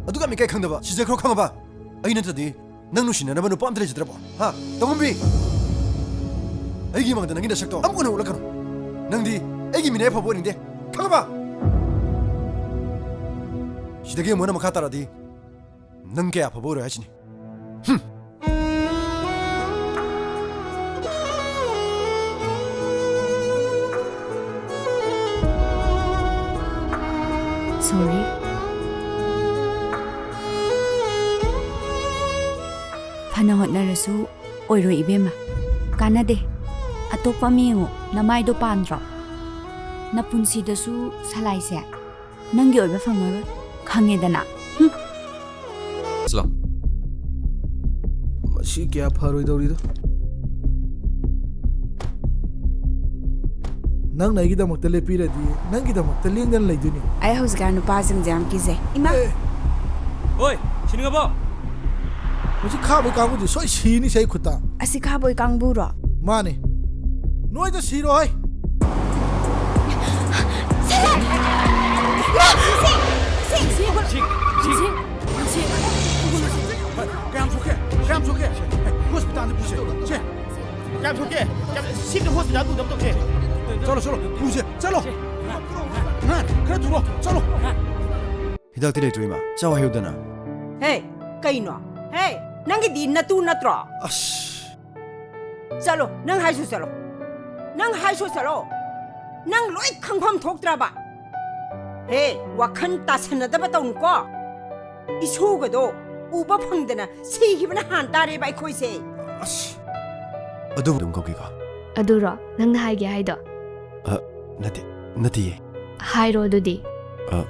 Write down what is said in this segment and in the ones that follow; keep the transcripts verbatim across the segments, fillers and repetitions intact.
ꯑꯗꯨꯒ ꯃꯤꯀꯥꯏ ꯈꯪꯗꯕ ꯁꯤꯖꯈ꯭ꯔꯣ, ꯈꯪꯉꯕ? ꯑꯩ ꯅꯠꯇ꯭ꯔꯗꯤ ꯅꯪ ꯅꯨꯡꯁꯤꯅꯅꯕ ꯅꯨꯄꯥ ꯑꯝꯇ ꯂꯩꯖꯗ꯭ꯔꯕꯣ? ꯍꯥ? ꯇꯧꯉꯝꯕꯤ! ꯑꯩꯒꯤ ꯃꯥꯡꯗ ꯅꯪꯒꯤ ꯅꯁꯛꯇꯣ ꯑꯃꯨꯛ ꯍꯟꯅ ꯎꯠꯂꯛꯀꯅꯨ꯫ ꯅꯪꯗꯤ ꯑꯩꯒꯤ ꯃꯤꯅꯥꯏ ꯑꯐꯕ ꯑꯣꯏꯅꯤꯡꯗꯦ, ꯈꯪꯉꯕ? ꯁꯤꯗꯒꯤ ꯑꯃꯨꯛ ꯍꯟꯅ ꯃꯈꯥ ꯇꯥꯔꯗꯤ ꯅꯪ ꯀꯌꯥ ꯑꯐꯕ ꯑꯣꯏꯔꯣꯏ ꯍꯥꯏꯁꯤꯅꯤ꯫ ꯍꯨꯝ꯫ Sorry. ꯐꯅ ꯍꯣꯠꯅꯔꯁꯨ ꯑꯣꯏꯔꯣꯏ ꯏꯕꯦꯝꯃ꯫ ꯀꯥꯟꯅꯗꯦ꯫ ꯑꯇꯣꯞꯄ ꯑꯃ ꯌꯦꯡꯉꯣ, ꯅꯃꯥꯏꯗꯣ ꯄꯥꯟꯗ꯭ꯔꯣ? ꯅꯄꯨꯟꯁꯤꯗꯁꯨ ꯁꯂꯥꯏꯁꯦ ꯅꯪꯒꯤ ꯑꯣꯏꯕ ꯐꯪꯉꯔꯣꯏ꯫ ꯈꯪꯉꯦꯗꯅ꯫ ꯍꯨꯝ꯫ ꯁꯂꯥꯝ꯫ ꯃꯁꯤ ꯀꯌꯥ ꯐꯔꯣꯏꯗꯧꯔꯤꯗ꯫ ꯅꯪꯅ ꯑꯩꯒꯤꯗꯃꯛꯇ ꯂꯦꯞꯄꯤꯔꯗꯤ ꯅꯪꯒꯤꯗꯃꯛꯇ ꯂꯦꯡꯗꯅ ꯂꯩꯗꯣꯏꯅꯤ꯫ ꯑꯩ ꯍꯧꯖꯤꯛꯀꯥꯟ ꯅꯨꯄꯥꯁꯤꯡꯁꯦ ꯌꯥꯝ ꯀꯤꯖꯩ꯫ ꯏꯃꯥ! ꯑꯦ! ꯍꯣꯏ, ꯁꯤꯅꯤꯡꯉꯕꯣ? ꯃꯁꯤ ꯈꯥꯕꯩ ꯀꯥꯡꯕꯨꯗꯤ ꯁꯣꯏ ꯁꯤꯅꯤ ꯁꯤ ꯑꯩ ꯈꯨꯠꯇ꯫ ꯑꯁꯤ ꯈꯥꯕꯣꯏ ꯀꯥꯡꯕꯨꯔꯣ? ꯃꯥꯅꯤ꯫ ꯅꯣꯏꯗ ꯁꯤꯔꯣꯏ꯫ ꯀꯌꯥꯝ ꯁꯣꯛꯀꯦ? ꯀꯌꯥꯝ ꯁꯣꯛꯀꯦ? ꯍꯣꯁꯄꯤꯇꯥꯜꯗ ꯄꯨꯁꯦ꯫ ꯁꯦ꯫ ꯀꯌꯥꯝ ꯁꯣꯛꯀꯦ? ꯀꯌꯥꯝ, ꯁꯤꯗ ꯍꯣꯁꯄꯤꯇꯥꯜ ꯄꯨꯗꯕ ꯇꯧꯁꯦ꯫ ꯆꯠꯂꯣ, ꯆꯠꯂꯣ, ꯄꯨꯁꯦ, ꯆꯠꯂꯣ꯫ ꯈꯔ ꯊꯨꯔꯣ, ꯆꯠꯂꯣ꯫ ꯍꯤꯗꯥꯛꯇꯤ ꯂꯩꯇ꯭ꯔꯣ, ꯏꯃꯥ? ꯆꯥꯎ ꯍꯥꯏꯌꯨꯗꯅ꯫ ꯍꯦ, ꯀꯩꯅꯣ? ꯍꯦ, ꯅꯪꯒꯤꯗꯤ ꯅꯇꯨ ꯅꯠꯇ꯭ꯔꯣ? ꯑꯁ꯫ ꯆꯠꯂꯣ, ꯅꯪ ꯍꯥꯏꯁꯨ ꯆꯠꯂꯣ꯫ ꯅꯪ ꯍꯥꯏꯁꯨ ꯆꯠꯂꯣ꯫ ꯅꯪ ꯂꯣꯏ ꯈꯪꯐꯝ ꯊꯣꯛꯇ꯭ꯔꯕ? ꯍꯦ, ꯋꯥꯈꯜ ꯇꯥꯁꯟꯅꯗꯕ ꯇꯧꯅꯨꯀꯣ꯫ ꯏꯁꯨꯒꯗꯣ ꯎꯕ ꯐꯪꯗꯅ ꯁꯤꯈꯤꯕꯅ ꯍꯥꯟ ꯇꯥꯔꯦꯕ ꯑꯩꯈꯣꯏꯁꯦ꯫ ꯑꯁ, ꯑꯗꯨꯕꯨ ꯑꯗꯨꯝ ꯀꯧꯒꯦꯀꯣ꯫ ꯑꯗꯨꯔꯣ ꯅꯪꯅ ꯍꯥꯏꯒꯦ ꯍꯥꯏꯗꯣ? ꯑ, ꯅꯠꯇꯦ, ꯅꯠꯇꯤꯌꯦ꯫ ꯍꯥꯏꯔꯣ ꯑꯗꯨꯗꯤ꯫ ꯑ,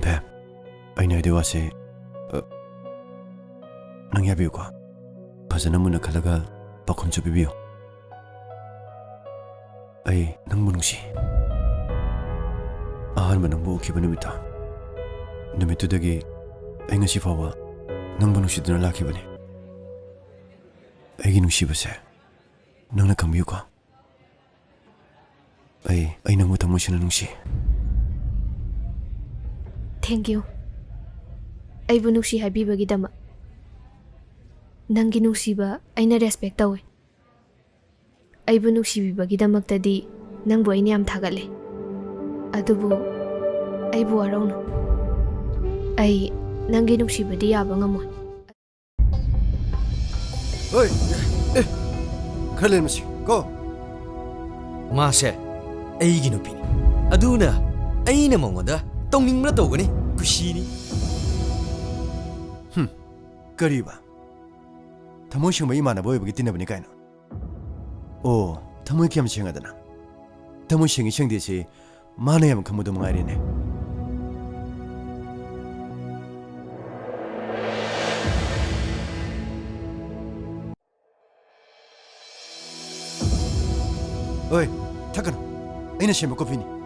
ꯕꯦꯝ, ꯑꯩꯅ ꯍꯥꯏꯗꯣꯏ ꯋꯥꯁꯦ, ꯑ, ꯅꯪ ꯌꯥꯕꯤꯌꯨꯀꯣ꯫ ꯐꯖꯅ ꯃꯨꯟꯅ ꯈꯜꯂꯒ ꯄꯥꯎꯈꯨꯝꯁꯨ ꯄꯤꯕꯤꯌꯨ꯫ ꯑꯩ ꯅꯪꯕꯨ ꯅꯨꯡꯁꯤ꯫ ꯑꯍꯥꯟꯕ ꯅꯪꯕꯨ ꯎꯈꯤꯕ ꯅꯨꯃꯤꯠꯇꯣ, ꯅꯨꯃꯤꯠꯇꯨꯗꯒꯤ ꯑꯩ ꯉꯁꯤ ꯐꯥꯎꯕ ꯅꯪꯕꯨ ꯅꯨꯡꯁꯤꯗꯨꯅ ꯂꯥꯛꯈꯤꯕꯅꯤ꯫ ꯑꯩꯒꯤ ꯅꯨꯡꯁꯤꯕꯁꯦ ꯅꯪꯅ ꯈꯪꯕꯤꯌꯨꯀꯣ꯫ ꯑꯩ, ꯑꯩ ꯅꯪꯕꯨ ꯊꯃꯣꯏ ꯁꯦꯡꯅ ꯅꯨꯡꯁꯤ꯫ Thank you. ꯑꯩꯕꯨ ꯅꯨꯡꯁꯤ ꯍꯥꯏꯕꯤꯕꯒꯤꯗꯃꯛ꯫ ꯅꯪꯒꯤ ꯅꯨꯡꯁꯤꯕ ꯑꯩꯅ respect ꯇꯧꯏ꯫ ꯑꯩꯕꯨ ꯅꯨꯡꯁꯤꯕꯤꯕꯒꯤꯗꯃꯛꯇꯗꯤ ꯅꯪꯕꯨ ꯑꯩꯅ ꯌꯥꯝ ꯊꯥꯒꯠꯂꯦ꯫ ꯑꯗꯨꯕꯨ ꯑꯩꯕꯨ ꯋꯥꯔꯧꯅꯨ꯫ ꯑꯩ ꯅꯪꯒꯤ ꯅꯨꯡꯁꯤꯕꯗꯤ ꯌꯥꯕ ꯉꯝꯃꯣꯏ꯫ ꯍꯣꯏ, ꯑꯦ, ꯈꯔ ꯂꯩꯔꯝꯃꯁꯤ ꯀꯣ꯫ ꯃꯥꯁꯦ ꯑꯩꯒꯤ ꯅꯨꯄꯤꯅꯤ꯫ ꯑꯗꯨꯅ ꯑꯩꯅ ꯃꯉꯣꯟꯗ ꯇꯧꯅꯤꯡꯕ ꯇꯧꯒꯅꯤ꯫ ꯀꯨꯁꯤꯅꯤ꯫ ꯍꯨꯝ, ꯀꯔꯤꯕ? ꯊꯃꯣꯏ ꯁꯦꯡꯕ ꯏꯃꯥꯟꯅꯕ ꯑꯣꯏꯕꯒꯤ ꯇꯤꯟꯅꯕꯅꯤ ꯀꯥꯏꯅ? ꯑꯣ, ꯊꯃꯣꯏ ꯀꯌꯥꯝ ꯁꯦꯡꯉꯗꯅ? ꯊꯃꯣꯏ ꯁꯦꯡꯉꯤ ꯁꯦꯡꯗꯦꯁꯤ ꯃꯥꯅ ꯌꯥꯝ ꯈꯪꯕꯗꯣ ꯃꯉꯥꯏꯔꯦꯅꯦ꯫ ꯑꯣꯏ, ꯊꯛꯀꯅꯨ꯫ ꯑꯩꯅ ꯁꯦꯝꯕ ꯀꯣꯐꯤꯅꯤ꯫